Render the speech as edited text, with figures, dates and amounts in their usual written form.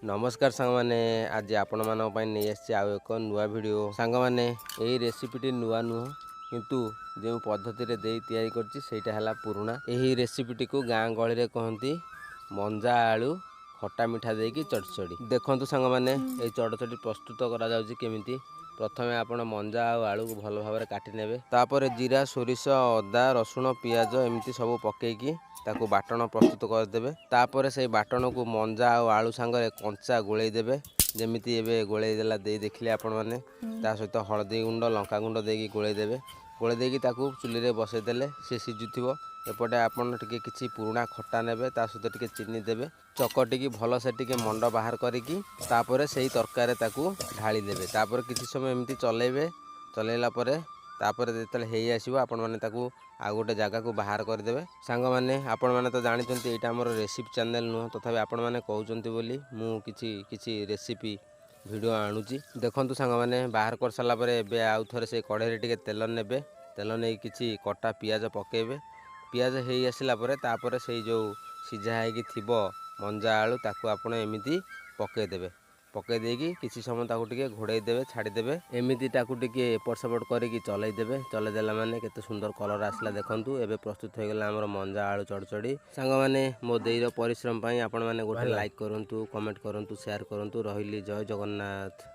ନମସ୍କାର ସାଙ୍ଗମାନେ, ଆଜି ଆପଣମାନଙ୍କ ପାଇଁ ନେଇ ଆସିଛି ଆଉ ଏକ ନୂଆ ଭିଡ଼ିଓ। ସାଙ୍ଗମାନେ, ଏହି ରେସିପିଟି ନୂଆ ନୁହଁ, କିନ୍ତୁ ଯେଉଁ ପଦ୍ଧତିରେ ଦେଇ ତିଆରି କରିଛି ସେଇଟା ହେଲା ପୁରୁଣା। ଏହି ରେସିପିଟିକୁ ଗାଁ ଗହଳିରେ କହନ୍ତି ମଞ୍ଜା ଆଳୁ ଖଟା ମିଠା ଦେଇକି ଚଡ଼ଚଡ଼ି। ଦେଖନ୍ତୁ ସାଙ୍ଗମାନେ, ଏହି ଚଡ଼ଚଡ଼ି ପ୍ରସ୍ତୁତ କରାଯାଉଛି କେମିତି। ପ୍ରଥମେ ଆପଣ ମଞ୍ଜା ଆଉ ଆଳୁକୁ ଭଲ ଭାବରେ କାଟି ନେବେ। ତାପରେ ଜିରା, ସୋରିଷ, ଅଦା, ରସୁଣ, ପିଆଜ ଏମିତି ସବୁ ପକେଇକି ତାକୁ ବାଟଣ ପ୍ରସ୍ତୁତ କରିଦେବେ। ତାପରେ ସେଇ ବାଟଣକୁ ମଞ୍ଜା ଆଉ ଆଳୁ ସାଙ୍ଗରେ କଞ୍ଚା ଗୋଳେଇ ଦେବେ, ଯେମିତି ଏବେ ଗୋଳେଇ ଦେଲା ଦେଇ ଦେଖିଲେ ଆପଣମାନେ। ତା ସହିତ ହଳଦୀ ଗୁଣ୍ଡ, ଲଙ୍କା ଗୁଣ୍ଡ ଦେଇକି ଗୋଳେଇ ଦେବେ। ଗୋଳେଇ ଦେଇକି ତାକୁ ଚୁଲିରେ ବସେଇ ଦେଲେ ସେ ସିଝୁଥିବ। ଏପଟେ ଆପଣ ଟିକେ କିଛି ପୁରୁଣା ଖଟା ନେବେ, ତା ସହିତ ଟିକେ ଚିନି ଦେବେ, ଚକଟିକି ଭଲସେ ଟିକେ ମଣ୍ଡ ବାହାର କରିକି ତାପରେ ସେଇ ତରକାରୀରେ ତାକୁ ଢାଳି ଦେବେ। ତାପରେ କିଛି ସମୟ ଏମିତି ଚଲେଇବେ। ଚଲେଇଲା ପରେ ତାପରେ ଯେତେବେଳେ ହେଇ ଆସିବ, ଆପଣମାନେ ତାକୁ ଆଉ ଗୋଟେ ଜାଗାକୁ ବାହାର କରିଦେବେ। ସାଙ୍ଗମାନେ, ଆପଣମାନେ ତ ଜାଣିଛନ୍ତି ଏଇଟା ଆମର ରେସିପି ଚ୍ୟାନେଲ୍ ନୁହଁ, ତଥାପି ଆପଣମାନେ କହୁଛନ୍ତି ବୋଲି ମୁଁ କିଛି କିଛି ରେସିପି ଭିଡ଼ିଓ ଆଣୁଛି। ଦେଖନ୍ତୁ ସାଙ୍ଗମାନେ, ବାହାର କରିସାରିଲା ପରେ ଏବେ ଆଉ ଥରେ ସେଇ କଢ଼େଇରେ ଟିକେ ତେଲ ନେବେ। ତେଲ ନେଇକି କିଛି କଟା ପିଆଜ ପକାଇବେ। ପିଆଜ ହେଇ ଆସିଲା ପରେ ତାପରେ ସେଇ ଯେଉଁ ସିଝା ହେଇକି ଥିବ ମଞ୍ଜା ଆଳୁ, ତାକୁ ଆପଣ ଏମିତି ପକାଇଦେବେ। ପକାଇ ଦେଇକି କିଛି ସମୟ ତାକୁ ଟିକେ ଘୋଡ଼େଇ ଦେବେ, ଛାଡ଼ିଦେବେ। ଏମିତି ତାକୁ ଟିକେ ଏପଟ ସେପଟ କରିକି ଚଲେଇ ଦେବେ। ଚଲେଇ ଦେଲା ମାନେ କେତେ ସୁନ୍ଦର କଲର୍ ଆସିଲା ଦେଖନ୍ତୁ। ଏବେ ପ୍ରସ୍ତୁତ ହୋଇଗଲା ଆମର ମଞ୍ଜା ଆଳୁ ଚଡ଼ଚଡ଼ି। ସାଙ୍ଗମାନେ, ମୋ ଦେଇର ପରିଶ୍ରମ ପାଇଁ ଆପଣମାନେ ଗୋଟେ ଲାଇକ୍ କରନ୍ତୁ, କମେଣ୍ଟ କରନ୍ତୁ, ସେୟାର କରନ୍ତୁ। ରହିଲି, ଜୟ ଜଗନ୍ନାଥ।